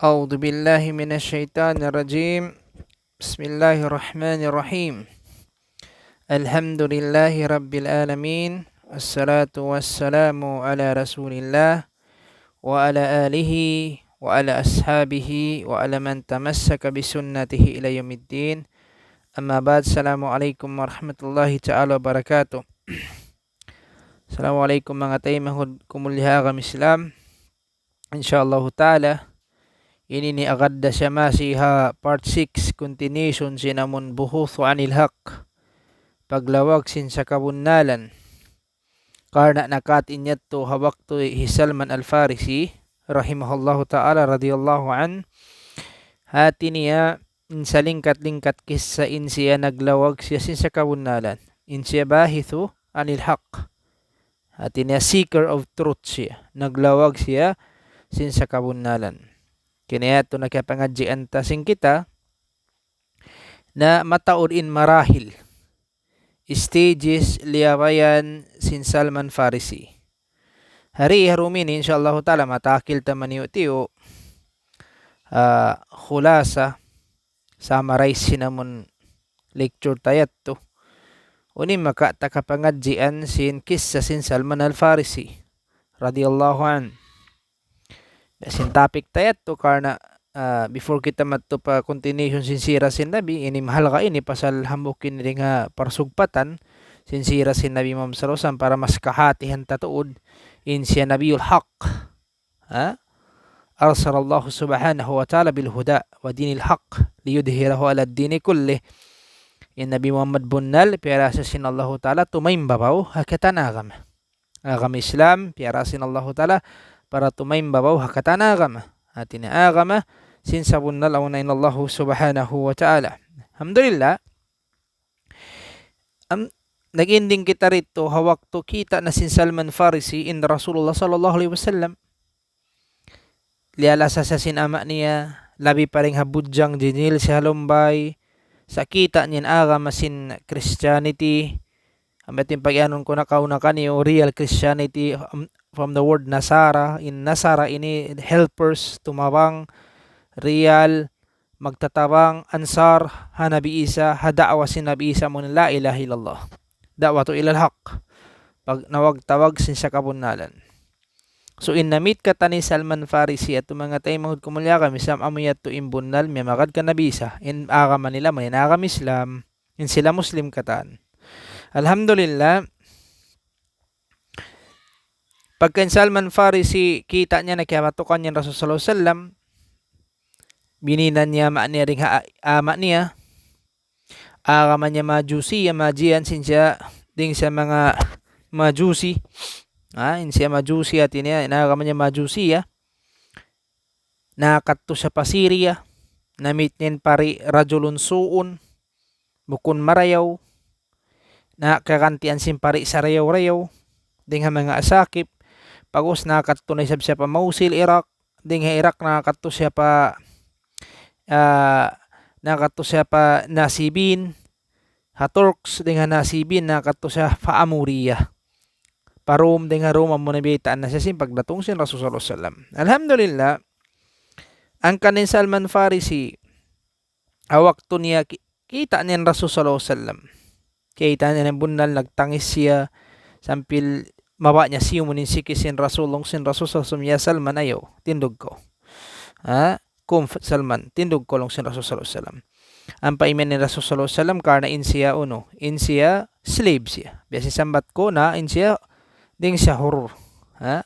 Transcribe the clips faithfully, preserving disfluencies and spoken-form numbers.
أعوذ بالله من الشيطان الرجيم. بسم الله الرحمن الرحيم. الحمد لله رب العالمين. والصلاة والسلام على رسول الله وعلى آله وعلى أصحابه وعلى من تمسك بسنته إلى يوم الدين. أما بعد، السلام عليكم ورحمة الله تعالى وبركاته. Assalamu alaykum, manga taymanghud ku ha agama Islam. Insha Allahu ta'ala, ini ini agad da siya masi ha part six, continuation sin amun Buhuthu anil Haq, paglawag sin sakabunnalan. Karna' nakaat in yadtu ha waktu hi Salman Al-Farisi, rahimahullahu ta'ala, radiyallahu anhu. Hati niya, in salingkat-lingkat kissa in siya naglawag siya sin sakabunnalan. In siya bahithu anil haq. Hati niya seeker of truth siya. Naglawag siya sin sakabunnalan. Kini yadtu na kiyapangadjian ta sin kita na mataud in marahil, stages, liyabayan sin Salman Farisi. Hari ha dum ini, insha Allahu ta'ala, matakil ta maniyu-tiyu, ah, khulasa, summarize sin amun lecture ta yadtu. Unu in makawa' ta kapangadjian sin kissa sin Salman Al-Farisi, radiyallahu anhu. Biya' sin topic ta yadtu karna', ah, before kita madtu pa continuation sin sira sin Nabi, ini mahalga' ini pasal hambuuk ini dayn ha parsugpatan sin sira sin Nabi Muhammad sallallahu alayhi wasallam para mas kahatihan ta tuud in siya Nabiyul Haq. Ha? أرسله الله سبحانه وتعالى بالهدى ودين الحق ليظهره على الدين كله. In Nabi Muhammad bunnal, piyarasa sin Allahu Ta'ala tumaymabaw ha katan agama. Agama Islam, piyarasa sin Allahu Ta'ala para tumaymabaw ha katan agama. Hati niya agama sin sabunnal awn in Allahu Subhanahu wa Ta'ala. Alhamdulillah, am, nag-ending kita didtu ha waktu kita' na sin Salman Farisi in Rasulullah sallallahu alayhi wasallam. Liyalasa siya sin ama' niya, labi pa dayn ha budjang, jinil siya ha lumbay, sa' kita' niya in agama sin Christianity, amu yadtu in pag-iyanun ku nakauna kaniyu, real Christianity, um, from the word Nasara, in Nasara ini helpers, tumabang, real, magtatabang, ansar, ha Nabi Isa, ha da'wa sin Nabi Isa, amu in la ilaha illallah. Da'watu ilal haq. Pagtawag-tawag sin sakabunnalan. So, in namit katan ni Salman Farisi yadtu manga taymanghud ku ha agama Islam, amu yadtu in bunnal miyamagad kan Nabi Isa. In agama nila, amu in agama Islam. In sila Muslim katan. Alhamdulillah, pagka in Salman Farisi, kita' niya na kiyabatukan niya in Rasul sallallahu alayhi wasallam, biyaytaan niya ama' niya dayn ha ama' niya, agama niya Majusi, ya Majian sin siya, dayn ha manga Majusi. Ha, in siya Majusi, hati niya, in agama niya Majusi, ya. Nakadtu siya pa Syria, namit niya in pari' rajulun su'un, bukun marayaw, na kagantian sin pari' sarayaw-rayaw, dayn ha manga asakip, pag'ubus nakadtu na isab siya pa Mosul, Iraq, dayn ha Iraq nakadtu siya pa, ah, nakadtu siya pa Nasibin, ha Turks, dayn ha Nasibin nakadtu siya pa Amuriya. Pa Rum, dayn ha Rum, amu na biyaytaan na siya sin pagdatung sin Rasul sallallahu alayhi wasallam. Alhamdulillah, hangkan in Salman Farisi, ha waktu niya ki-, kita' niya in Rasul sallallahu alayhi wasallam. Kita' niya in bunnal, nagtangis siya, sampay mabaya' niya siyumun in siki sin Rasul, laung sin Rasul sallallahu alayhi wasallam, "Ya Salman, ayaw, tindug kaw. Ha? Kum f-, Salman, tindug kaw," laung sin Rasul sallallahu alayhi wasallam. Ampa imiyan in Rasul sallallahu alayhi wasallam, karna' in siya unu, in siya slave siya. Biya' sin sambat ku na, in siya, dayn siya hur. Ha?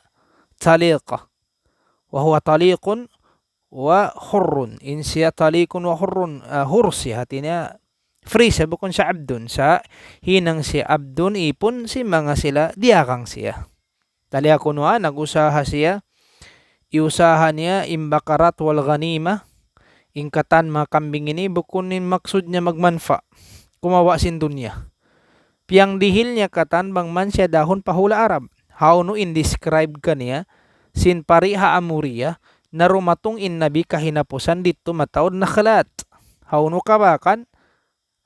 Taliqa. Wa huwa taliqun wa hurrun. In siya taliqun wa hurrun, ah, hur siya. Hati niya, free siya, bukun siya abdun. Sa' hinang siya abdun, ipun sin manga sila, diyagang siya. Taliya kunu' nag-usaha siya, iyusaha niya in bakarat wal ghanima, in katan manga kambing ini, bukun in maksud niya magmanfa', kumawa' sin dunya. Piyangdihil niya katan bang man siya dahun pa hula' Arab. Hawnu in describe kaniya sin pari' ha Amuriya, na dumatung in Nabi kahinapusan didtu mataud Nakhlat. Hawnu kabakan,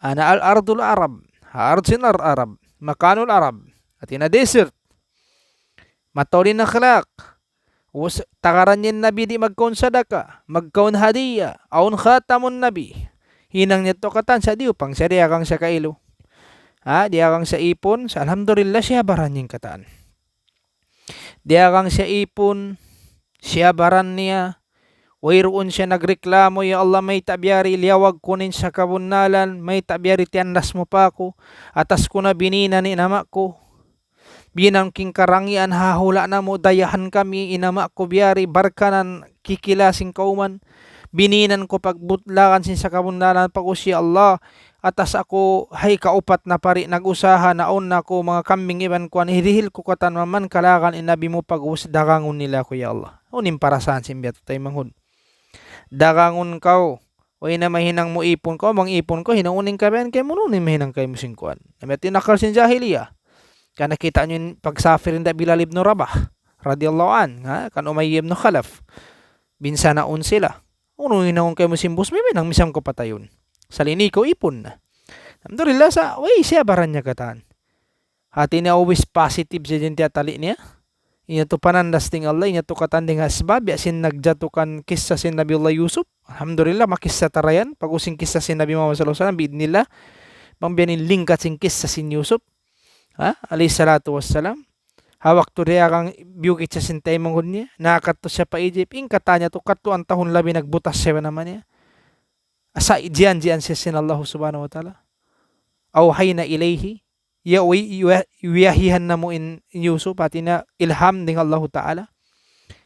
ana al-ardul Arab. Ha ard sin ar-, Arab. Makanul Arab. Hati niya desert. Mataud in Nakhlat. Us-, tagaran niya in Nabi di' magkaun sadaka, magkaun hadiya, awn khatamun Nabi. Hinang niya tuud katan sa' diyupang siya, diyagang siya kailu. Ha, diyagang siya ipun, sa' alhamdulillah siyabaran niya in katan. Diyagang siya ipun, siyabaran niya. Wayruun siya nagreklamo, "Ya Allah, mayta' biya' ri liyawag ku na in sakabunnalan, mayta' biya' ri tiyandas mu pa aku, atas ku na bininan in ama' ku. Binan king karangian ha hula' namu', dayahan kami, in ama' ku biya' ri barkanan kikila sin kawman. Bininan ku pagbutlakan sin sakabunnalan, pag-ubus ya Allah, atas aku, hay kaupat na pari nag-usaha, naun na aku, manga kambing iban kuwan, hirihil ku katan maman kalakan in Nabi mu, pag-ubus dagangun nila aku, ya Allah." Unu in parasahan sin biya' tu taymanghud? Dagangun kaw, way na mahinang mu ipun kaw, bang ipun kaw, hinangun in kabayaan kaymu, unu in mahinang kaymu sin kuwan? Amu yadtu in akal sin jahiliya. Karna' kita' niyu in pagsafir hinda Bilal ibn Rabah, radiyallahu an, ha, kan Umayyah ibn Khalaf. Binsanaun sila. "Unu in hinangun kaymu sin boss mu, mahinang misan kaw patayun. Sa' ini kaw ipun na." Alhamdulillah sa', way siyabaran niya katan. Hati niya always positive siya dyan tiyatali niya. Inya tu panandas dayn Allah, inya tu katan dayn ha sabab, biya' sin nagjatu kan kissa sin Nabiullah Yusuf. Alhamdulillah, makissa ta ra yan. Pag-ubus sin kissa sin Nabi Muhammad sallallahu alayhi wasallam, bi'idhnillah. Bang biya' ini in lingkat sin kissa sin Yusuf. Ha? Alayhi salatu wassalam. Ha waktu diyagang biyugit siya sin taymanghud niya, nakadtu siya pa Egypt, in katan niya tu, katluan tahun labi nagbutas siya ba naman niya. Asa jiyan-jiyan siya sin Allah subhanahu wa ta'ala. أوحينا إليه, ya, wi-, wi-, wiyahihan namu' in Yusuf, hati niya ilham dayn Allah ta'ala.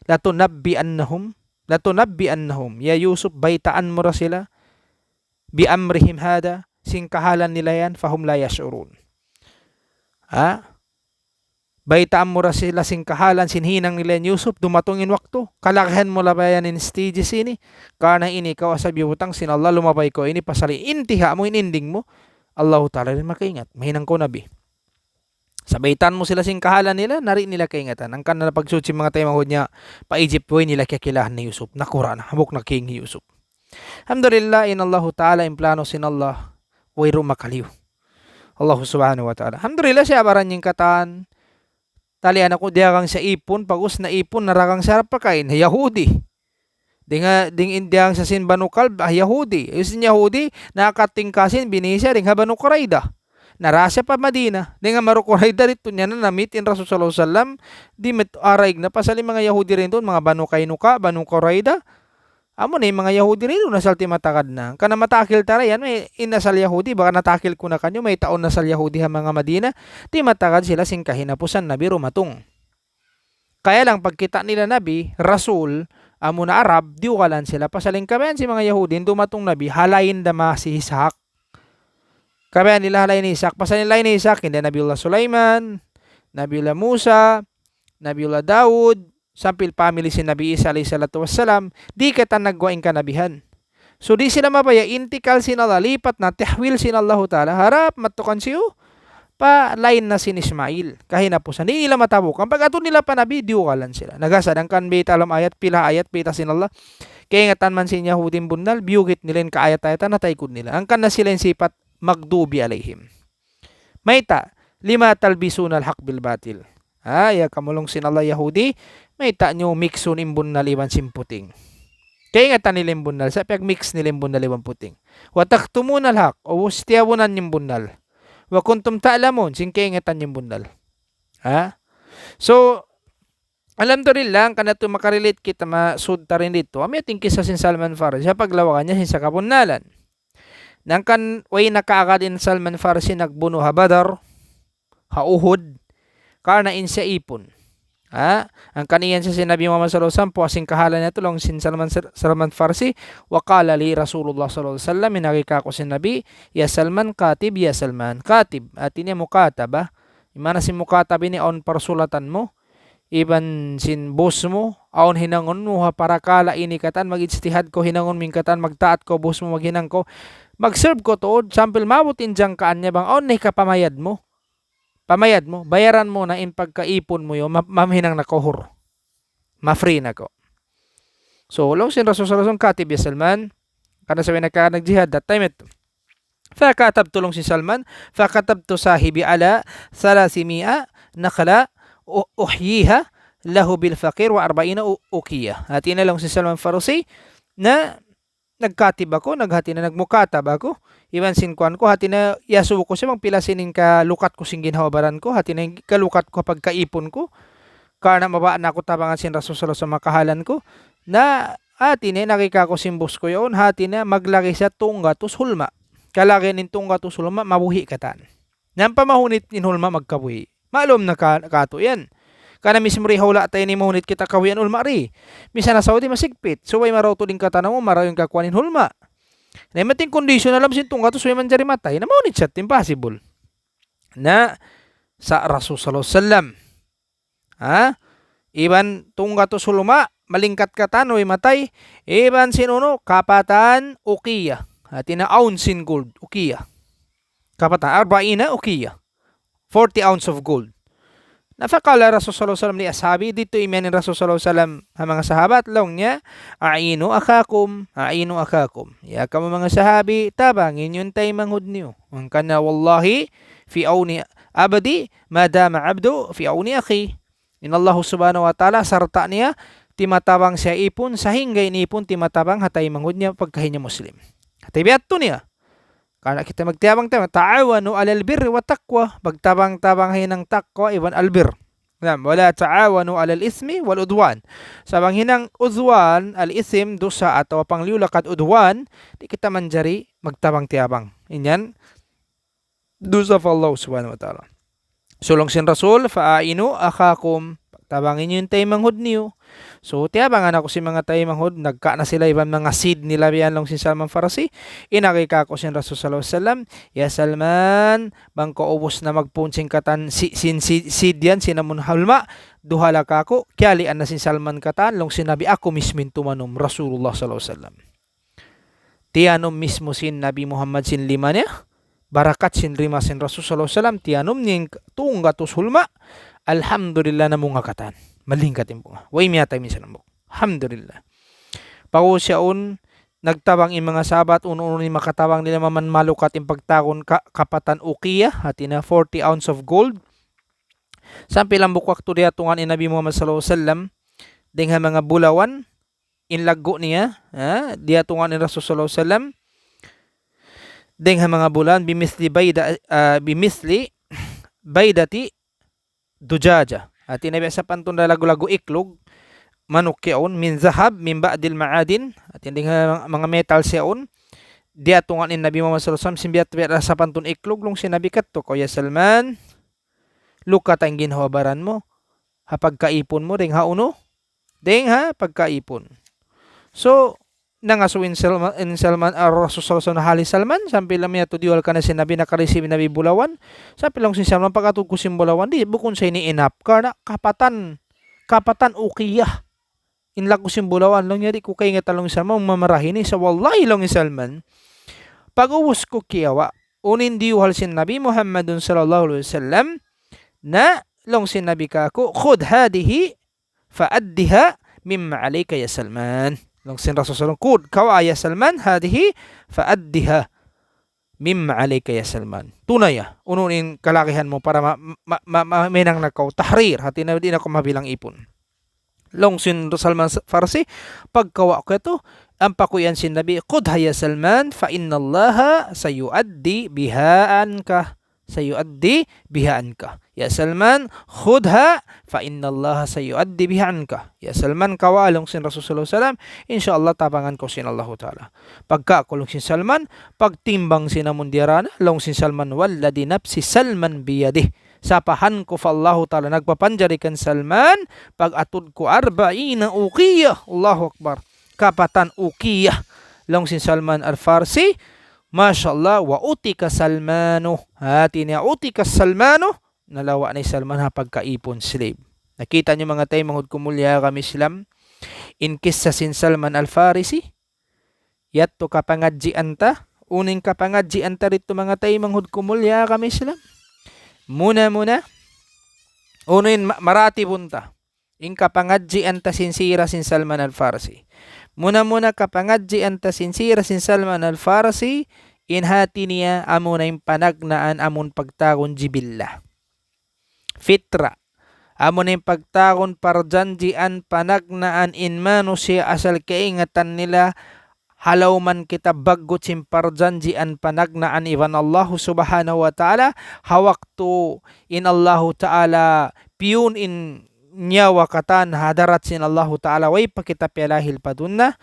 لتنبئنهم, لتنبئنهم. Ya Yusuf, baytaan mu ra sila. بأمرهم هذا, sin kahalan nila yan, فهم لا يشعرون. Ha? Baytaan mu ra sila sin kahalan, sin hinang nila yan Yusuf, dumatung in waktu, kalagihan mu labayan in stage ini, karna' ini kaw asal biyutang sin Allah, lumabay kaw ini, pasal in intiha mu, in ending mu, Allahu Ta'ala da in makaingat, mahinang kaw nabi. Sa' baytaan mu sila sin kahalan nila, na di' nila kaingatan. Hangkan na pagsuchi manga taymanghud niya, pa Egypt, way nila kiyakilahan hi Yusuf, nakura' na, hambuuk na king hi Yusuf. Alhamdulillah, in Allahu Ta'ala, in plano sin Allah, wayruun makaliyu. Allah subhanahu wa ta'ala. Alhamdulillah, siyabaran niya in katan. Talian aku, diyagang siya ipun, pag-ubus na ipun, naragang siya harap pakain, Yahudi. Dayn ha, dayn in diyagang siya sin Banu Kalb, ah, Yahudi. Yung sin Yahudi, nakatingka sin, bini siya, dayn ha Banu Qurayda. Nara siya pa Madina. Dayn ha Banu Qurayda, didtu niya na namit in Rasul sallallahu alayhi wasallam, di' met araig na pasal in manga Yahudi rin duun, manga Banu Kainuka, Banu Qurayda. Amu na in manga Yahudi rin duun, asal timatagad na. Karna' matakil ta ra yan, may in asal Yahudi, baka natakil ku na kaniyu, mayta' awn asal Yahudi ha manga Madina, timatagad sila sin kahinapusan Nabi dumatung. Kaya lang pagkita' nila Nabi, Rasul, amu na Arab, diyugalan sila. Pasal in kabayaan sin manga Yahudi, in dumatung Nabi, ha lain da masi Ishak. Kabayaan nila ha lain Ishak. Pasal in lain Ishak, in da Nabiullah Sulaiman, Nabiullah Musa, Nabiullah Daud, sampay family sin Nabi Isa alayhi salatu wassalam, di' katan nagguwa' in kanabihan. So, di' sila mabaya', intikal sin Allah, lipat na, tahwil sin Allahu Ta'ala, harap matukan siyu, pa lain na sin Ismail, kahinapusan. Di' nila matabukan, pag-adtu nila pa Nabi, diyugalan sila. Nagasa, hangkan bayta' ha lawm ayat, pila ayat, bayta' sin Allah. Kaingatan man sin Yahudi in bunnal, biyugit nila in kaayat-ayatan, nataykud nila. Hangkan na sila in sipat, maghdubi alayhim. Mayta', لم تلبسوا الحق بالباطل. Ha, ya kamu laung sin Allah Yahudi, mayta' niyu mixun in bunnal iban sin puting. Kaingatan nila in bunnal, sa' piyag-mix nila in bunnal iban puting. وتكتمون الحق, ubus tiyabunan niyu in bunnal. وكنتم تعلمون, sin kaingatan niyu in bunnal. Ha? So, alhamdulillah, hangkan na tu makarelate kita, masud ta rin didtu. Amu yadtu in kissa sin Salman Farsi, ha paglawagan niya sin sakabunnalan. Hangkan way nakaagad in Salman Farsi nagbunu ha Badar, ha Uhud, karna' in siya ipun. Ha? Hangkan iyan siya sin Nabi Muhammad sallallahu alayhi wasallam, puas sin kahalan niya tu laung sin Salman, Salman Farsi, وقال لي رسول الله صلى الله عليه وسلم, in agi kāku' sin Nabi, يا سلمان كاتب، يا سلمان كاتب. Hati niya mukatabah. In maana sin mukatabah ini awn parsulatan mu, iban sin boss mu, awn hinangun mu ha parakala' ini katan, mag-ijtihad kaw hinangun mu in katan, magtaat kaw boss mu, maghinang kaw, mag-serve kaw tuud, sampay maabut in jangkaan niya bang awn na hikapamayad mu. Pamayad mu, bayaran mu na in pagkaipun mu yan, ma-, mahinang na kaw hur. Ma-free na kaw. So, laung sin Rasul sallallahu alayhi wasallam, كاتب يا سلمان, karna' sabab nagka-, nagjihad that time yadtu. فكتبت, laung sin Salman, فكتبت صاحبي على ثلاثمائة نخلة أ-، أحييها له بالفقير وأربعين أو-، أوقية. Hati niya laung sin Salman Farsi, na nagkatib aku, naghati na nagmukatab aku. Iban sin kuwan ku, hati niya iyasubu ku siya bang pila sin in kalukat ku sin ginhawa-baran ku, hati niya in kalukat ku pagkaipun ku. Karna' mabaya' na aku tabangan sin Rasul sallallahu alayhi wasallam ha kahalan ku. Na hati niya nakita ku sin boss ku yaun, hati niya maglagi siya tunggatus hulma'. Kalagihan in tunggatus hulma', mabuhi' katan. Na ampa mahunit in hulma' magkabuhi'. Ma'lum na ka-, katu' yan. Karna' mismo di ha hula' ta ini mahunit kita kabuhian hulma' di. Misan ha Saudi masigpit. Subay marayaw tuud in katanaman, marayaw in kakuwan in hulma'. Na imating kondisyon alam sin tunggatus, subay manjari matay. Na mahunit siya, impossible. Na sa' Rasul sallallahu alayhi wasallam. Ha? Iban tunggatus hulma', malingkat katan, way matay. Iban sin unu, kapatan ukiya. Hati niya ounce sin gold, ukiya. Kapatan, أربعين أوقية. Forty ounce of gold. Na فقال رسول الله صلى الله عليه وسلم لأصحابه, ditu imiyan in Rasul sallallahu alayhi wasallam ha manga sahabat, laung niya, أعينوا أخاكم، أعينوا أخاكم. Ya kamu manga sahabi, tabangi niyu in taymanghud niyu. Hangkan na والله في عون عبدي ما دام العبد في عون أخيه. In Allah subhanahu wa ta'ala, sarta' niya, timatabang siya ipun, sahingga in ipun timatabang ha taymanghud niya pagka hi niya Muslim. Hati biya' tu niya. Karna' kita magtiyabang-tiyabang, تعاونوا على البر والتقوى. Pagtabang-tabang ha hinang taqwa iban albir. Naam, ولا تعاونوا على الإثم والعدوان. Sa' bang hinang udwan, al-ithm, dusa atawa pangliyulakad udwan, di' kita manjari magtabang-tiyabang. In yan, dusa pa Allah subhanahu wa ta'ala. So laung sin Rasul, فأعينوا أخاكم. Tabangi niyu in taymanghud niyu. So, tiyabangan aku sin manga taymanghud, nagka na sila iban manga seed nila biya' yan laung sin Salman Farsi. Inagi kaku' sin Rasul sallallahu alayhi wasallam, "Ya Salman, bang kaw ubus na magpun sin katan si-, sin si-, seed yan, sin amun hulma', duhala kaku'." Kiyalian na sin Salman katan, laung sin Nabi, aku mismo in tumanum, Rasulullah sallallahu alayhi wasallam. Tiyanum mismo sin Nabi Muhammad sin lima niya, barakat sin lima sin Rasul sallallahu alayhi wasallam, tiyanum niya in tunggatus hulma', alhamdulillah namunga katan. Malingkat in bunga. Way miyatay minsan hambuuk. Alhamdulillah. Pag-ubus yaun, nagtabang in manga sahabat, unu-unu in makatabang nila maman malukat in pagtagun ka-, kapatan ukiya, hati niya forty ounce of gold. Sampay hambuuk waktu diyatungan in Nabi Muhammad sallallahu alayhi wasallam, dayng ha manga bulawan, in laggu' niya, ha, diyatungan in Rasul sallallahu alayhi wasallam, dayng ha manga bulawan, بمثل بيضة، ah, بمثل بيضة دجاجة. Hati niya biya' sapantun da laggu'-laggu' iklug, manuk yaun, من ذهب من بعض المعادن. Hati niya dayng ha manga metals yaun, diyatungan in Nabi Muhammad sallallahu alayhi wasallam, sin biya' biya' sapantun iklug, laung sin Nabi, "Kadtu kaw, ya Salman, lukata in ginhawa-baran mu, ha pagkaipun mu, dayng ha unu, dayng ha pagkaipun." So, nangasubu in Salman, in Salman, ah, Rasul sallallahu alayhi wasallam, hali Salman, sampay lamiyatu diyuhal kaniya sin Nabi, naka-receive in Nabi bulawan, sampay laung sin Salman, pag-atud ku sin bulawan, di', bukun sa ini enough, karna' kapatan, kapatan ukiya. In laggu' sin bulawan, laung niya, di' ku kaingatan, laung sin Salman, mamarahi ini, sa' wallahi, laung sin Salman, pag-ubus ku kiyawa', unu in diyuhal sin Nabi Muhammadun sallallahu alayhi wasallam, na laung sin Nabi kaku', خذ هذه فأدها مما عليك يا سلمان. Laung sin Rasul sallallahu alayhi wasallam, "Khud, kawaa ya Salman, هذه فأدها مما عليك يا سلمان." Tunaya, unu in kalagihan mu para ma-, ma-, ma-, ma-, mahinang na kaw tahrir, hati niya di' na kaw mabilang ipun. Laung sin Salman Farsi, pagkawa' ku yadtu, ampa ku iyan sin Nabi, "خذها يا سلمان، فإن الله سيؤدي بها عنك." سيؤدي بها عنك. يا سلمان، خذها، فإن الله سيؤدي بها عنك. Ya Salman, kawaa, laung sin Rasul sallallahu alayhi wasallam, insya Allah tabangan kaw sin Allahu Ta'ala. Pagkawa' laung sin Salman, pagtimbang sin amun diyara niya, laung sin Salman, والذي نفس سلمان بيده. Sapahan ku pa Allahu Ta'ala, nagpapanjari kan Salman, pag-atud ku أربعين أوقية. Allahu Akbar. Kapatan ukiya. Laung sin Salman Al-Farsi, Masha Allah, وعتق سلمان. Hati niya, عتق سلمان, nalawa' na hi Salman ha pagkaipun, slave. Nakita' niyu manga taymanghud ku mulliya ha agama Islam, in kissa sin Salman Al-Farisi, yadtu kapangadjian ta, unu in kapangadjian ta didtu manga taymanghud ku mulliya ha agama Islam. Muna-muna, unu in ma-, maratibun ta. In kapangadjian ta sin sira sin Salman Al-Farsi. Muna-muna kapangadjian ta sin sira sin Salman Al-Farsi, in hati niya amuna in panagnaan amun pagtawagun jibilla. Fitra. Amu na in pagtawagun parjanjian panagnaan in manusiya' asal kaingatan nila, halaw man kita baggut sin parjanjian panagnaan iban Allahu Subhanahu wa Ta'ala, ha waktu in Allahu Ta'ala piyun in nyawa katan ha hadarat sin Allahu Ta'ala, way pa kita piyalahil pa dunya,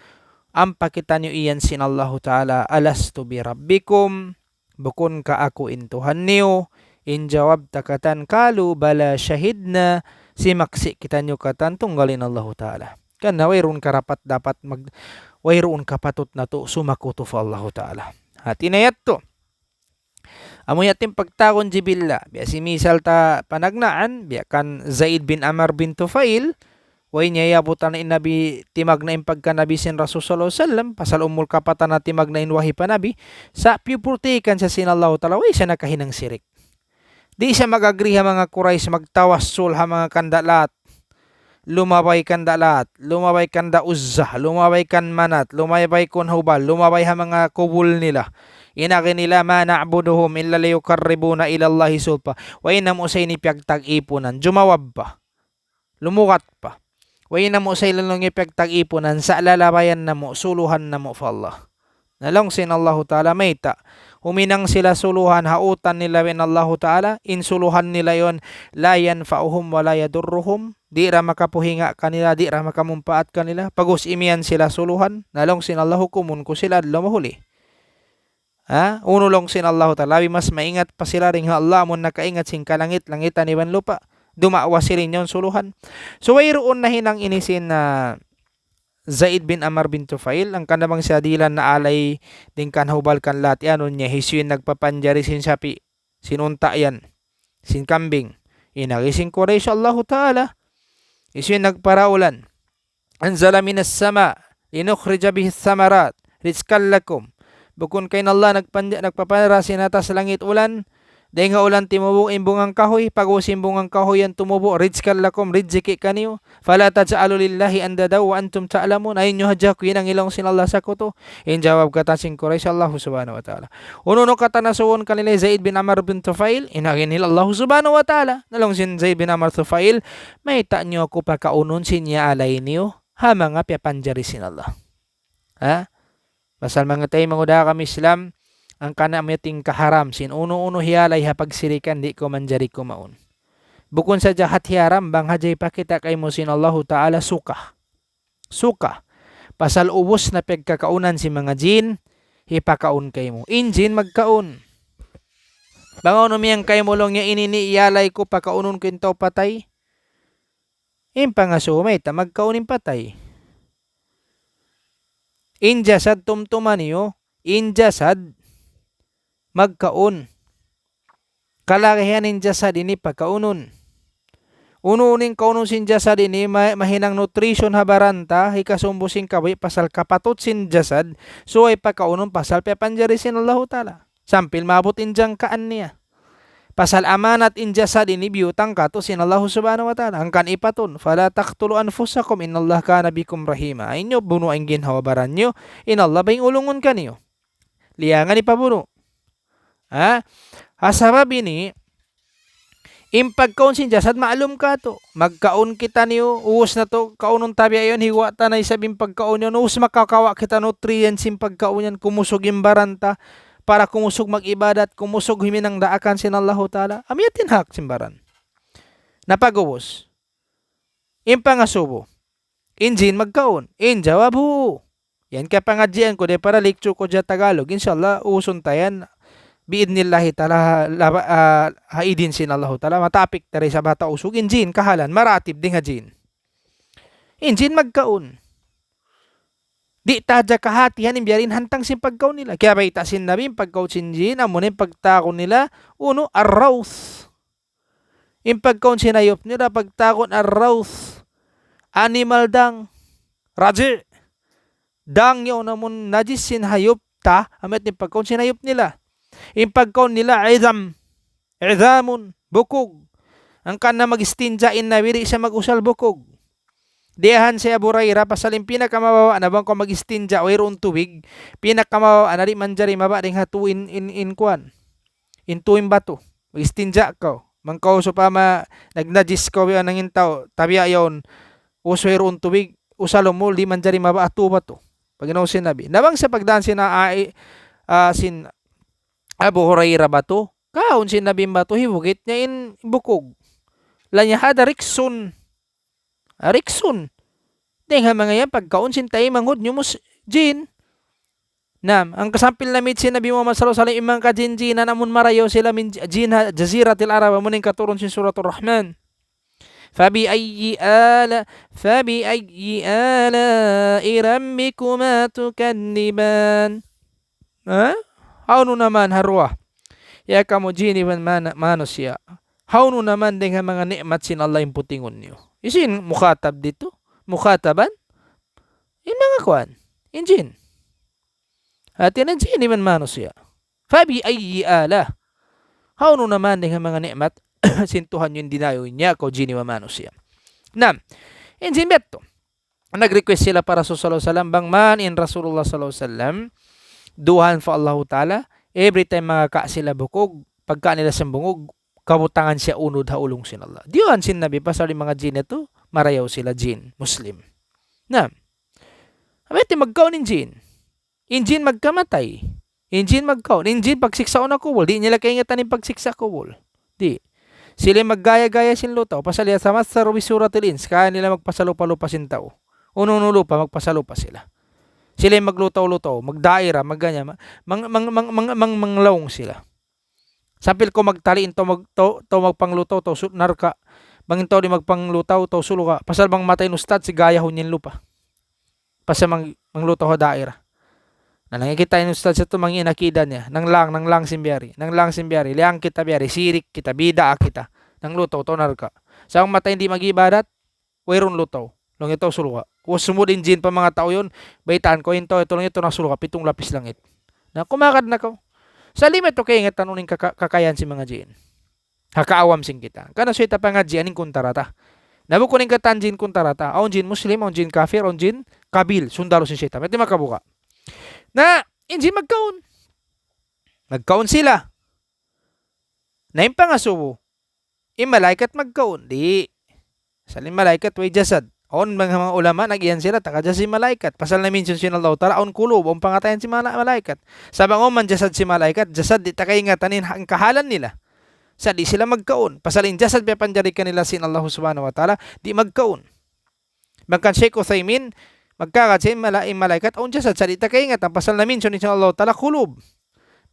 ampa kitaniyu iyan sin Allahu Ta'ala, "Alastu bi rabbikum?" Bukun ka aku in Tuhan niyu? In jawab ta katan, "Qalu bala shahidna," simaksi' kitaniyu katan tunggal in Allahu Ta'ala. Karna' wayruun karapat-dapat mag-, wayruun kapatut natu' sumakutu pa Allahu Ta'ala. Hati niya yadtu. Amu yadtu in pagtawagun jibilla. Biya' sin misal ta panagnaan, biya' kan Zaid bin Amr bin Tufail, way niya iyabutan in Nabi, timagna' in pagka-Nabi sin Rasul sallallahu alayhi wasallam, pasal umul kapatan na timagna' in wahi pa Nabi, sa' piyupurtikan siya sin Allahu Ta'ala, way siya nakahinang sirik. Di' siya mag-agree ha manga Quraysh, magtawassul ha manga kanda' Lat, lumabay kanda' Lat, lumabay kanda' Uzza, lumabay kan Manat, lumabay kun Hubal, lumabay ha manga kubul nila. In agi nila, "Ma na'buduhum illa liyuqarribuna ilallahi zulfa." Way namu' sa ini piyagtag-ipunan. Jumawab pa. Lumugat pa. Way namu' sa ini laung niya piyagtag-ipunan, sa' lalabayan namu', suluhan namu' pa Allah. Na laung sin Allahu Ta'ala, mayta'? Huminang sila suluhan ha utan nila iban Allahu Ta'ala, in suluhan nila yan, "La yanfa'uhum wa la yadurruhum." Di' da makapuhinga' kanila, di' da makamumpaat kanila. Pag'ubus imiyan sila suluhan, na laung sin Allah, hukumun ku sila adlaw mahuli. Ha? Unu laung sin Allahu Ta'ala, labi mas maingat pa sila dayn ha Allah, amun nakaingat sin kalangit-langitan iban lupa'. Dumawa sila in yaun suluhan. So, wayruun nahinang ini sin, ah, Zaid bin Amr bin Tufail, hangkan na bang siya dihilan na alay dayn kan Hubal kan Lat, iyanun niya, hisiyu in nagpapanjari sin sapi', sin unta' yan, sin kambing. In agi sin Quraysh, Allahu Ta'ala. Hisiyu in nagparaulan. "Anzala minas sama' linukhrija bihis samarat rizqan lakum." Bukun ka in Allah nagpanja-, nagpapanjari sin atas langit ulan, dayn ha ulan timubu' in bungang kahuy, pag'ubus in bungang kahuy yan tumubu', "rizqan lakum," rijiki' kaniyu. "Fala taj'alu lillahi andadan wa antum ta'lamun." Ayaw niyu hadja ku hinangi laung sin Allah sakutu. In jawab katan sin Quraysh, Allahu Subhanahu wa Ta'ala. Unu-unu katan asubuhun kanila Zaid bin Amr bin Tufail, in agi nila Allahu Subhanahu wa Ta'ala. Na laung sin Zaid bin Amr Tufail, "Mayta' niyu aku pakaunun sin iyaalay niyu ha manga piyapanjari sin Allah?" Ha? Pasal manga taymanghud ha agama Islam, hangkan na amu yadtu in kaharam sin unu-unu hiyaalay ha pagsirikan, di' ku manjari kumaun. Bukun sadja hat hiyaram, bang hadja hipakita' kaymu sin Allahu Ta'ala suka. Suka. Pasal ubus na pagkakaunan sin manga jin, hipakaun kaymu. In jin magkaun. Bang unu miyang kaymu laung niya, "Ini ini iyaalay ku, pakaunun ku in tau patay." In pangasubu, mayta' magkaun in patay? In jasad tumtuma niyu, in jasad magkaun. Kalagihan in jasad ini pakaunun. Unu-unu in kaunun sin jasad ini, ma-, mahinang nutrition ha baran ta, hikasumbu sin kabuhi' pasal kapatut sin jasad, subay pakaunun pasal piyapanjari sin Allahu Ta'ala. Sampay maabut in jangkaan niya. Pasal amanat in jasad ini biyutang kātu' sin Allahu Subhanahu wa Ta'ala. Hangkan ipatun, "Fala taqtulu anfusakum innallaha kana bikum rahima." Ayaw niyu bunu' in ginhawa-baran niyu, in Allah baying ulungun kaniyu. Liyangan hipabunu'. Ha? Ha sabab ini, in pagkaun sin jasad ma'lum kātu'. Magkaun kitaniyu, ubus natu' kaunun tabiya' yan, higuwa' ta na isab in pagkaun yan, ubus makakawa' kita nutrients sin pagkaun yan, kumusug in baran ta, para kumusug mag-ibadat, kumusug huminang daakan sin Allahu Ta'ala. Amu yadtu in hak sin baran. Na pag'ubus, in pangasubu, in jin magkaun. In jawab, hu'u. Yan kapangadjian ku, dayng para lecture ku ha Tagalog. Insha Allah, ubusun ta yan. Bi'idhnillahi ta'ala, laba-, ah, ha idin sin Allahu Ta'ala. Matapik ta da isab ha Tausug. In jin, kahalan, maratib dayn ha jin. In jin magkaun. Di' ta hadja kahatihan in biya' diin hantang sin pagkaun nila. Kiyabayta' sin Nabi, in pagkaun sin jin, amuna in pagtawagun nila, unu, ar-rawth. In pagkaun sin hayup nila, pagtawagun ar-rawth. Animal dung. Raji'. Dung yaun amun najis sin hayup ta, amu yadtu in pagkaun sin hayup nila. In pagkaun nila, idham. Idhamun, bukug. Hangkan na mag-istinja in Nabi, di' siya mag-usal bukug. Diyahan hi Abu Hurairah, pasal in pinakamababa' na bang kaw mag-istinja, wayruun tubig, pinakamababa' na di' manjari mababa' dayn ha tū in, in, in kuwan. In tū in batu. Mag-istinja kaw. Bang kaw sawpama nagnajis kaw biya' nangin tau, tabiya' yaun, ubus wayruun tubig, usalun mu, di' manjari mabaya' tubat tu. Paginaw sin Nabi. Na bang sa pagdaran sin Ai-, ah, sin Abu Hurairah batu, kaun sin Nabi in batu, hibugit niya in bukug. Laung niya, "Hadha riksun." Ah, riksun. Dayn ha manga yan, pagkaun sin taymanghud niyu mus-, jin. Naam, hangkan sampay lamud sin Nabi Muhammad sallallahu alayhi wasallam, in manga kajin-jinan, amun marayaw sila min j-, jin ha Jaziratil Arab, amun in katurun sin Suratul Rahman. فبأي آلاء، فبأي آلاء ربكما تكذبان. Ha? Hawnu na man ha duwa? Ya kamu jin iban mana-, manusiya'. Hawnu na man dayn ha manga ni'mat sin Allah in putingun niyu? Hisiyu in mukhatab ditu? Mukhataban? In manga kuwan. In jin. Hati niya jin iban manusiya'. فبأي آلاء. Hawnu na man dayn ha manga ni'mat sin Tuhan niyu in dinayu niya kaw jin iban manusiya'. Naam. In jin biya' yadtu. Nag-request sila pa Rasul sallallahu alayhi wasallam, bang man in Rasulullah sallallahu alayhi wasallam, duwaan pa Allahu Ta'ala, every time mangaka' sila bukug, pagka nila sin bukug, kabutangan siya unud ha ulung sin Allah. Diyuwaan sin Nabi pasal in manga jin yadtu, marayaw sila jin, Muslim. Na, amu yadtu in magkaun in jin. In jin magkamatay. In jin magkaun. In jin pagsiksaun ha kubul. Di' nila kaingatan in pagsiksa' ha kubul. Di'. Sila in maggaya-gaya sin lutaw. Pasal يتمثلوا بصورة الإنس. Kaya nila magpasalupa-lupa sin tau. Unu-unu lupa, magpasalupa sila. Sila in maglutaw-lutaw, magdaira, magganyan, ma-, mang-, mang-, manglaung sila. Sampay kaw magtali in tau mag-, tau, tau magpanglutaw, tau su-, narka'. Bang in tau di' magpanglutaw, tau surga'. Pasal bang matay in ustad, sigayahun niya in lupa. Pasal mang-, manglutaw ha daira. Na, nangin kita in ustad sa tu, mangin akida niya. Nanglang, nanglang sin biya' ri. Nanglang sin biya' ri. Liyang kita biya' ri. Sirik kita, bid'a kita. Nanglutaw, tau narka'. Sa' bang matay di' mag-ibadat, wayruun lutaw. Laung niya tau surga'. Wa sumud in jin pa manga tau yan, baytaan kaw in tau, laung niya tau na surga', pitung lapis langit. Na, kumakad na kaw. Sa' di' mu yadtu kaingatan unu in kaka-, kakayan sin manga jin. Ha kaawam sin kita. Karna' subay ta pangadjian in kuntara ta. Na bukun in katan jin kuntara ta. Awn jin Muslim, awn jin kafir, awn jin kabil. Sundalu sin saytan. Yadtu makabuka'. Na, in jin magkaun. Magkaun sila. Na in pangasubu, in malaikat magkaun, di'. Pasal in malaikat way jasad. Awn manga, manga ulama, nag-iyan sila, taga jasad in malaikat. Pasal na-mention sin Allah Ta'ala, awn kulub, awn pangatayan sin mala-, malaikat. Sabab awn man jasad sin malaikat, jasad di' ta kaingatan in ha-, in kahalan nila. Sa' di' sila magkaun. Pasal in jasad piyapanjari kanila sin Allah Subhanahu wa Ta'ala, di' magkaun. Bang kan Sheikh Uthaymin, magkakadji in mala-, in malaikat, awn jasad sa' di' ta kaingatan, pasal na-mention in sin Allah Ta'ala, kulub.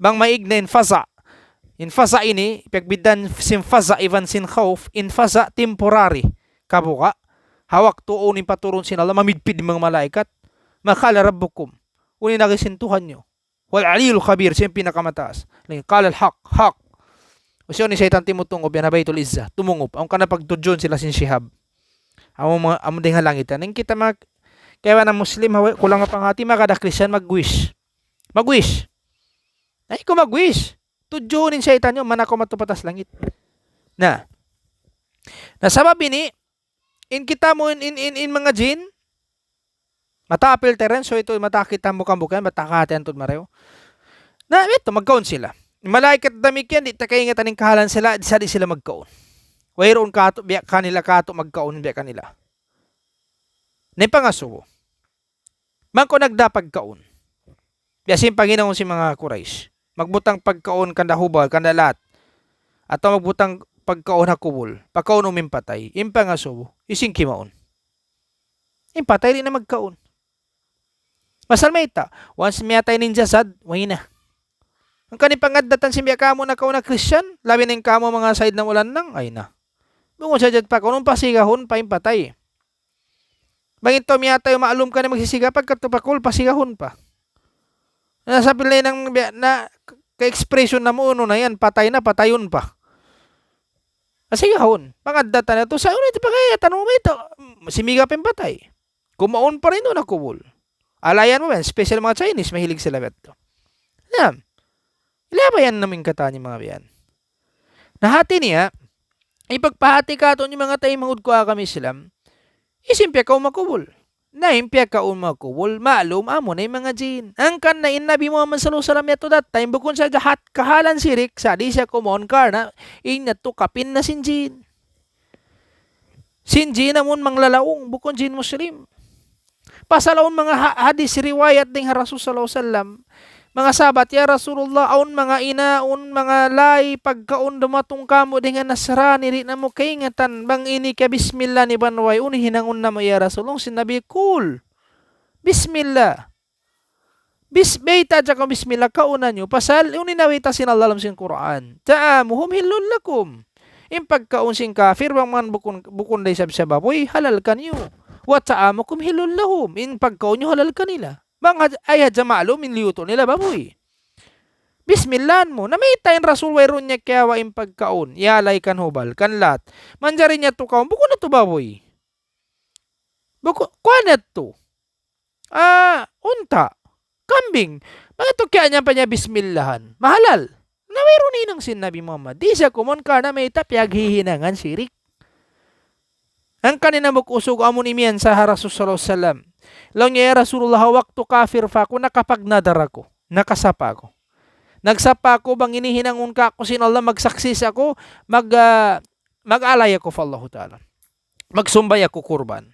Bang maig na in faza'. In faza' ini, piyagbiddaan sin faza' iban sin khawf, in faza' temporary. Kabuka', ha waktu unu in paturun sin Allah, mamidpid in manga malaikat. ما قال ربكم. Unu in agi sin Tuhan niyu. هو العلي الكبير, siya in pinakamataas. Laung, قال الحق, haq. Usiyon in saytan timutungup yan ha Baytul Izzah, tumungup. Amu kana pagtudjun sila sin Shihab. Amu ma-, amu dayn ha langit. Aning kita mag-, kaya na Muslim, hawa-, kulang pa panghati, maka da Christian, mag-wish. Mag-wish. Ay, kaw mag-wish. Tudjun in saytan niyu, mana kaw madtu pa taas langit. Na. Na sabab ini, in kita mu in, in, in, in manga jin, mata apil teren, so yadtu mata kita mu kambukan, mata kahatihan tuud marayaw. Na, yadtu, magkaun sila. Malaikat damikkiyan, di' ta kaingatan in kahalan sila, di' sa di' sila magkaun. Wayruun katu', biya' kanila katu', magkaun, biya' kanila. Na in pangasubu. Bang kaw nagdā pagkaun. Biya' sin panghinang sin manga Quraysh. Magbutang pagkaun kanda Hubal, kanda Lat. Atawa magbutang pagkaun ha kubul. Pakaun mu in patay. In pangasubu. Hisiyu in kimaun? In patay di' na magkaun. Pasal mayta', once miyatay in jasad, way na. Hangkan in pangaddatan sin biya' kamu nakauna Christian, labi na in kamu manga Sayyidina Mawlana, ay na. Bukun sadja pakaunun, pasigahun pa in patay. Bang in tau miyatay, ma'lum ka na magsisiga, pagkadtu pa kubul, pasigahun pa. Na sampay na in biya' na, ka-expression na mu, unu na yan, patay na, patayun pa. Pasigahun. Pangaddatan na tu, sa' unu in pagkahiyatan mu, mayta', simiga pa in patay. Kumaun pa rin duun ha kubul. Alayan mu yan, special manga Chinese, mahilig sila biya' yadtu. Na, ilabayan namu' in katan niya manga biya' yan. Na hati niya, hipagpahati kātu' niyu manga taymanghud ku ha agama Islam, hisiyu in piyakaun ha kubul. Na in piyakaun makubul, ma'lum, amu na in manga jin. Hangkan na in Nabi Muhammad sallallahu alayhi wasallam yadtu that time, bukun sadja hat kahalan sirik, sa' di' siya kumaun karna', in yadtu kapin na sin jin. Sin jin amun manglalaung, bukun jin Muslim. Pasal awn manga ha-, hadis riwayat dayn ha Rasul sallallahu alayhi wasallam. Manga sahabat, "Ya Rasulullah, awn manga ina, awn manga lay pagkaun dumatung kāmu' dayn ha Nasrani, di' namu' kaingatan bang ini ka bismillah ni banway, unu hinangun namu', ya Rasul?" Laung sin Nabi, "Kul, bismillah. Bis-, bayta' hadja kaw bismillah, kauna niyu. Pasal, unu in bayta' sin Allah ha lawm sin Qur'an. Ta'amuhum hillun lakum. In pagkaun sin kafir, bang man bukun, bukun da isab siya babuy, halal kaniyu. Wa ta'amukum hillun lahum. In pagkaun niyu halal kanila." Bang had-, ay hadja ma'lum, in liyutu' nila babuy. Bismillahan mu. Na mayta' in Rasul wayruun niya kiyawa' in pagkaun. Iyalay kan Hubal, kan Lat. Manjari niya tukaun, bukun na tu babuy. Bukun, kuwan na tu. Ah, unta', kambing. Bang yadtu kiyawa' niya pa niya bismillahan, mahalal. Na wayruun hinang sin Nabi Muhammad. Di' siya kumaun karna' mayta', piyaghihinangan sirik. Hangkan in hambuuk usug amun imiyan sa ha Rasul sallallahu alayhi wasallam. Laung niya, "Ya Rasulullah, ha waktu kafir pa aku, nakapagnadar aku. Nakasapa aku. Nagsapa aku, bang ini hinangun kāku' sin Allah, magsaksi' aku, mag, ah, mag-alay aku pa Allahu Ta'ala. Magsumbay aku kurban."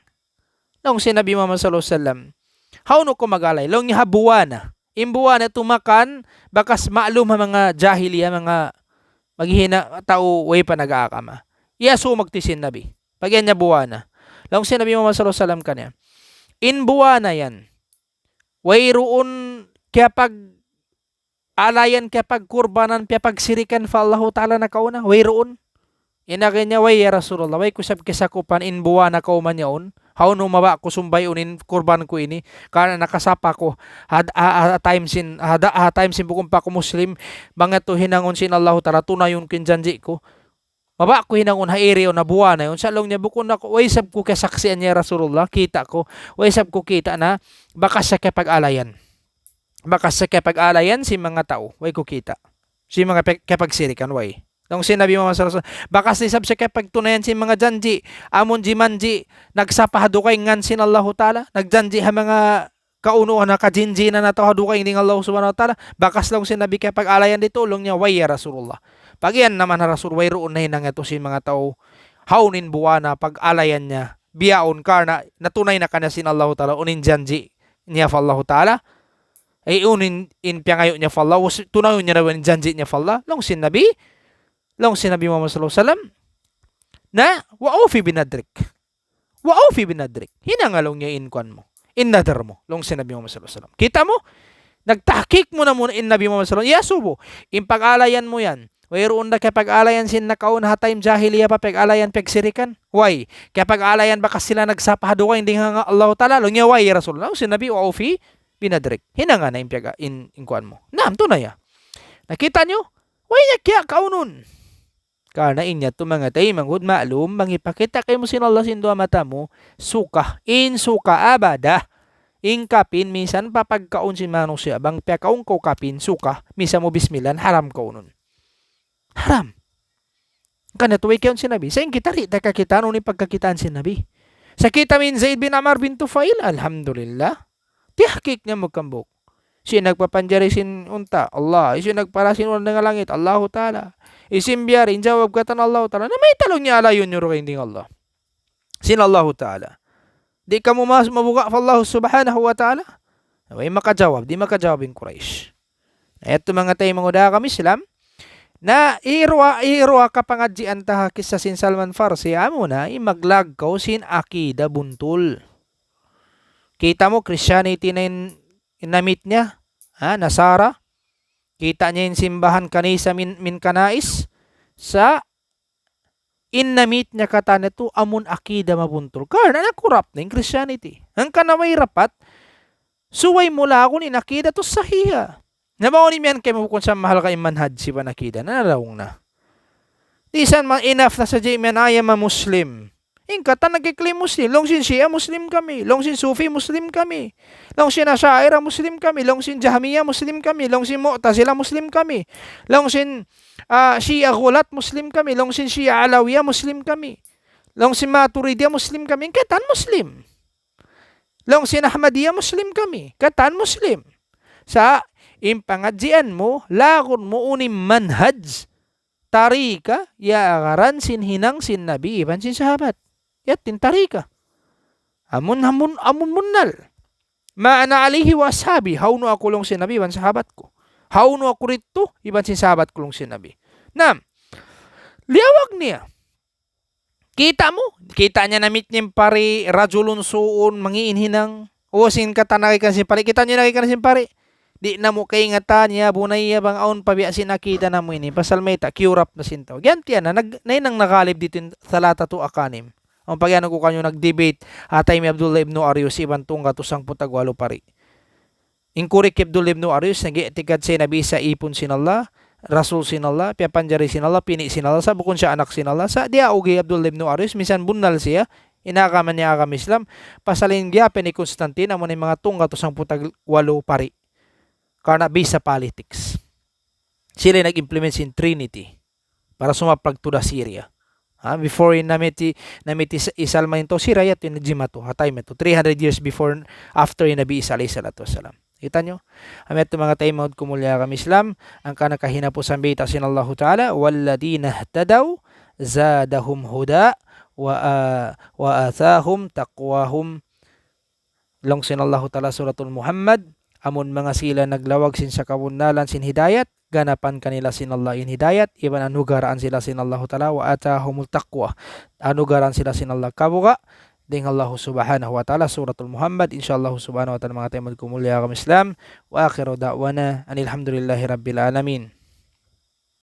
Laung sin Nabi Muhammad sallallahu alayhi wasallam, "Hawnu kaw mag-alay?" Laung niya, "Ha buwana." In buwana tumakan, bakas ma'lum ha manga jahiliya, manga maghihina tau way pa nag-aagama. Iyasubu magtuy sin Nabi. Pag-iyan niya buwana. Laung sin Nabi Muhammad sallallahu alayhi wasallam kaniya, "In buwana yan, wayruun kiyapag-, alayan, kiyapagkurbanan, kiyapagsirikan pa Allahu Ta'ala nakauna? Wayruun?" In agi niya, "Way, ya Rasulullah, way ku isab kiyasakupan in buwana kawman yaun. Hawnu mabaya' ku sumbayun in kurban ku ini? Karna' nakasapa aku ha, ha, ha time sin, ha, ha time sin bukun pa aku Muslim. Bang yadtu hinangun sin Allahu Ta'ala, tunayun ku in janji' ku. Mabaya' ku hinangun ha iri yaun, ha buwana yaun." Sa' laung niya, "Bukun aku, way isab ku kiyasaksian, ya Rasulullah, kita' ku. Way isab ku kita' na bakas siya kiyapag-alayan. Bakas siya kiyapag-alayan sin manga tau. Way ku kita'. Sin manga pe-, kiyapagsirikan, way." Laung sin Nabi Muhammad sallallahu alayhi wasallam, "Bakas isab siya kiyapagtunayan sin manga janji', amun jimanji', nagsapa ha dugaing ngan sin Allahu Ta'ala, nagjanji' ha manga kaunuhan, ha kajinjinan atawa ha dugaing dayn Allah Subhanahu wa Ta'ala, bakas," laung sin Nabi, "kiyapag-alayan ditu?" Laung niya, "Way, ya Rasulullah." Pag-iyan naman ha Rasul, wayruun nahinang yadtu sin manga tau. Hawnu in buwana pag-alayan niya bihaun, karna' natunay na kaniya sin Allahu Ta'ala unu in janji' niya pa Allahu Ta'ala. Ay, unu in, in piyangayu' niya pa Allah, was-, tunayun niya na in janji' niya pa Allah. Laung sin Nabi, laung sin Nabi Muhammad sallallahu alayhi wasallam, na, "Wa awfi binadrik. Wa awfi binadrik. Hinanga," laung niya, "in kuwan mu, in nadar mu," laung sin Nabi Muhammad sallallahu alayhi wasallam. Kita' mu, nagtahkik muna-muna in Nabi Muhammad sallallahu alayhi wasallam. Iyasubu, in pag-alayan mu yan, wayruun da kiyapag-alayan sin nakauna ha time jahiliya pa, pag-alayan, pagsirikan? Way. Kiyapag-alayan bakas sila nagsapa ha dugaing dayn ha Allahu Ta'ala? Laung niya, "Way, ya Rasulullah." Laung sin Nabi, "Wa awfi binadrik. Hinanga na in piyag-, in, in kuwan mu." Naam, tunaya. Na kita' niyu, way niya kiyakaunun. Karna' in yadtu, manga taymanghud, ma'lum, bang hipakita' kaymu sin Allah sin duwa mata mu, suka, in suka abada. In kapin, minsan pa pagkaun sin manusiya', bang piyakaun kaw kapin, suka, misan mu bismillah, haram kaunun. Haram. Karna' yadtu way kiyaun sin Nabi. Sa' in kita di' ta kakitaan unu in pagkakitaan sin Nabi. Sa' kita' mu in Zaid bin Amr bin Tufail, alhamdulillah. Tiyahkik niya magkambuk. Sin nagpapanjari sin unta', Allah. Sin nagpara sin ulan dayn ha langit, Allahu Ta'ala. Sin biyari, in jawab katan Allahu Ta'ala. Na mayta' laung niya alayun niyu dugaing dayn ha Allah, sin Allahu Ta'ala? Di' kamu mas-, mabuga' pa Allah Subhanahu wa Ta'ala? Way makajawab, di' makajawab in Quraysh. Na yadtu, manga taymanghud ha agama Islam, na iruwa, iruwa kapangadjian ta ha kissa sin Salman Farsi, amuna in maglagkaw sin akida buntul. Kita' mu, Christianity na in, in namit niya, ha, Nasara. Kita' niya in simbahan kanisa min, min kanais. Sa' in namit niya katan yadtu amun akida mabuntul. Karna' na-corrupt na in Christianity. Hangkan na way rapat, subay mu lagun in akida tu sahiha. Na bang unu imiyan kaymu bukun sa mahalga' in manhaj iban akida. Na nalaung na. Di' sa ma-, enough na sadja imiyan, "I am a Muslim." In katan nagki-claim Muslim. Laung sin Shia, Muslim kami. Laung sin Sufi, Muslim kami. Laung sin Asha'ira, Muslim kami. Laung sin Jahmiya, Muslim kami. Laung sin Mu'tazila, Muslim kami. Laung sin, ah, Shia Ghulat, Muslim kami. Laung sin Shia Alawiya, Muslim kami. Laung sin Maturidiya, Muslim kami. In katan Muslim. Laung sin Ahmadiyya, Muslim kami. Katan Muslim. Sa' in pangadjian mu, lagun mu unu in manhaj, tarika, iyagaran sin hinang sin Nabi iban sin sahabat. Yadtu in tarika. Amun, amun, amun bunnal. ما أنا عليه وأصحابي. Hawnu aku laung sin Nabi iban sahabat ku. Hawnu aku didtu iban sin sahabat ku laung sin Nabi. Naam. Liyawag niya. Kita' mu? Kita' niya namit niya in pari, رجل سوء, mangi' in hinang. O, sin katan nagikan sin pari. Kita' niya nagikan sin pari. Di' namu' kaingatan, ya bunayya, bang awn pa biya' sin akida namu' ini. Pasal mayta', kiyurap na sin tau. Giyantian na, nag-, nahinang nagalib didtu in ثلاثة أقانيم. Amu in pag-anu ku kaniyu, nag-debate, ha time hi Abdullah ibn Arius, iban tunggatus hangpu' tagwalu pari. In kuri hi Abdullah ibn Arius, nag-i'tikad siya in Nabi Isa ipun sin Allah, Rasul sin Allah, piyapanjari sin Allah, pini' sin Allah, sa' bukun siya anak sin Allah, sa' diyaug hi Abdullah ibn Arius, minsan bunnal siya, in agama niya agama Islam, pasal in giyapi hi Constantine, amu na in manga tunggatus hangpu' tagwalu pari. Karna' based sa politics. Sila in nag-implement sin Trinity para sumaplag to the Syria. Ha, before in namiti, namiti sa-, hi Salman in tau Syria, yadtu in jimatu, ha time yadtu. Three hundred years before, after in Nabi Isa alayhi salatu wasalam. Kita' niyu? Amu yadtu manga taymanghud ku mulliya agama Islam, hangkan kahinapusan bayta' sin Allahu Ta'ala, والذين اهتدوا زادهم هدى وآ-، وآتاهم تقواهم. Laung sin Allahu Ta'ala Suratul Muhammad, amun manga sila naglawag sin sakabunnalan sin hidayat, ganapan kanila sin Allah in hidayat, iban anugaraan sila sin Allahu Ta'ala, وآتاهم التقوى. Anugaraan sila sin Allah kabuga', dayn ha Allahu Subhanahu wa Ta'ala, Suratul Muhammad, insya Allahu Subhanahu wa Ta'ala, manga taymanghud ku mulliya agama Islam, وآخر دعوانا أن الحمد لله رب العالمين.